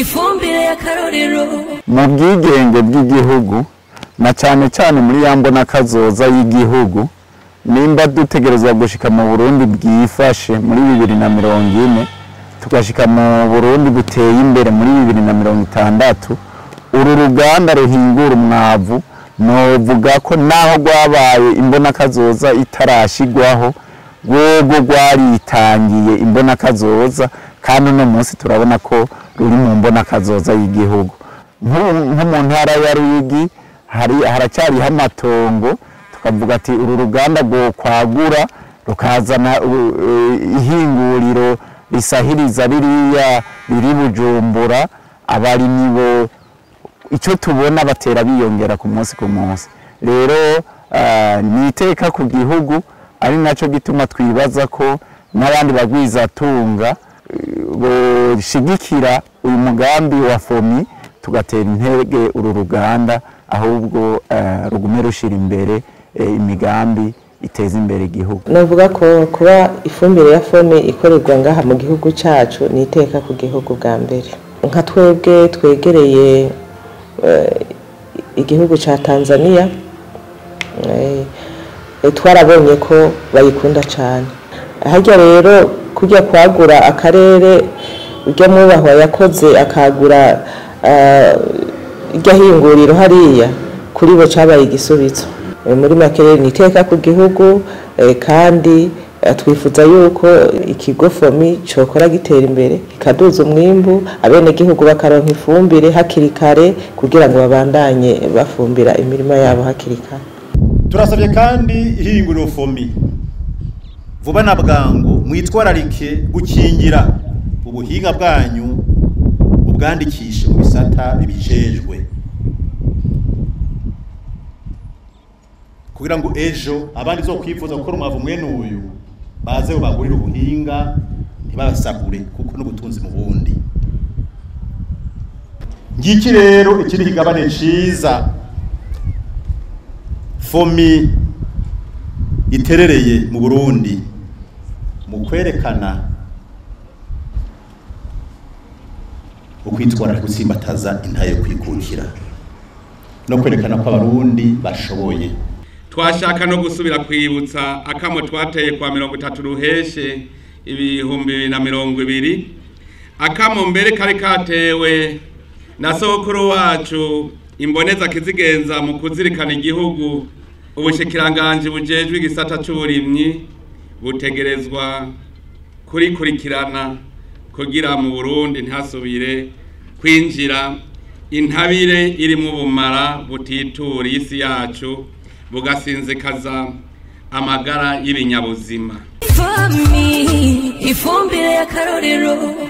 Ifumbire y'akarorero. Mu bwigenge bw'igihugu na cyane cyane muri ya mbonakazoza y'igihugu, nimba dutegerezwa gushika mu Burundi bwifashe muri 2040, tugashika mu Burundi buteye imbere muri 2060, uru ruganda ruhingura umwavu novuga ko naho rwabaye imbonakazoza itarashigwaho, rwego rwaritangiye imbonakazoza, kandi uno munsi turabona ko ruri mu mbonakazoza y'igihugu. Nko mu ntara ya Ruyigi haracyariho amatongo, tukavuga ati uru ruganda rwokwagura rukazana ihinguriro risahiriza ririya riri Bujumbura, abarimyi bo icyo tubona batera biyongera ku munsi ku munsi. Rero ni iteka ku gihugu, ari nacyo gituma twibaza ko n'abandi bagwizatunga boshigikira uyu mugambi wa FOMI, tugatera intege uru ruganda, ahubwo rugume rushira imbere imigambi iteza imbere igihugu. Navuga ko kuba ifumbire ya FOMI ikorerwa ngaha mu gihugu cyacu ni iteka ku gihugu bwa mbere. Nka twebwe twegereye igihugu cya Tanzania, twarabonye ko bayikunda cyane. Harya rero kujya kwagura akarere ujya mwubahwa yakoze akagura irya hinguriro hariya, kuri bo cyabaye igisubizo. Muri make rero ni iteka ku gihugu, kandi twifuza yuko ikigo FOMI cokora gitera imbere, kikaduza umwimbu, abenegihugu bakaronka ifumbire hakiri kare kugira ngo babandanye bafumbira imirima yabo hakiri kare. Turasabye kandi ihinguriro FOMI vuba na bwangu mwitwararike gukingira ubuhinga bwanyu, ubwandikishe mu bisata bibijejwe, kugira ngo ejo abandi zo kwifuza gukora umwavu mwene uyu baze bagurire ubuhinga ntibasagure, kuko n'ubutunzi mu bundi. Ngiki rero ikiri kigabane ciza FOMI iterereye mu Burundi mu kwerekana ukwitwara gutsimbataza intaye kwikukira no kwerekana ko abarundi bashoboye. Twashaka no gusubira kwibutsa akamo twateye kwa 30 ruheshe 2020, akamo mbere kari katewe na sokuru wacu imboneza kizigenza mu kuzirikana igihugu. Ubushikiranganje bujejwe igisata c'uburimyi butegerezwa kurikurikirana kugira mu Burundi ntasubire kwinjira intabire iri mu bumara butitura isi yacu, bugasinzikaza amagara y'ibinyabuzima. FOMI, ifumbire y'akarorero.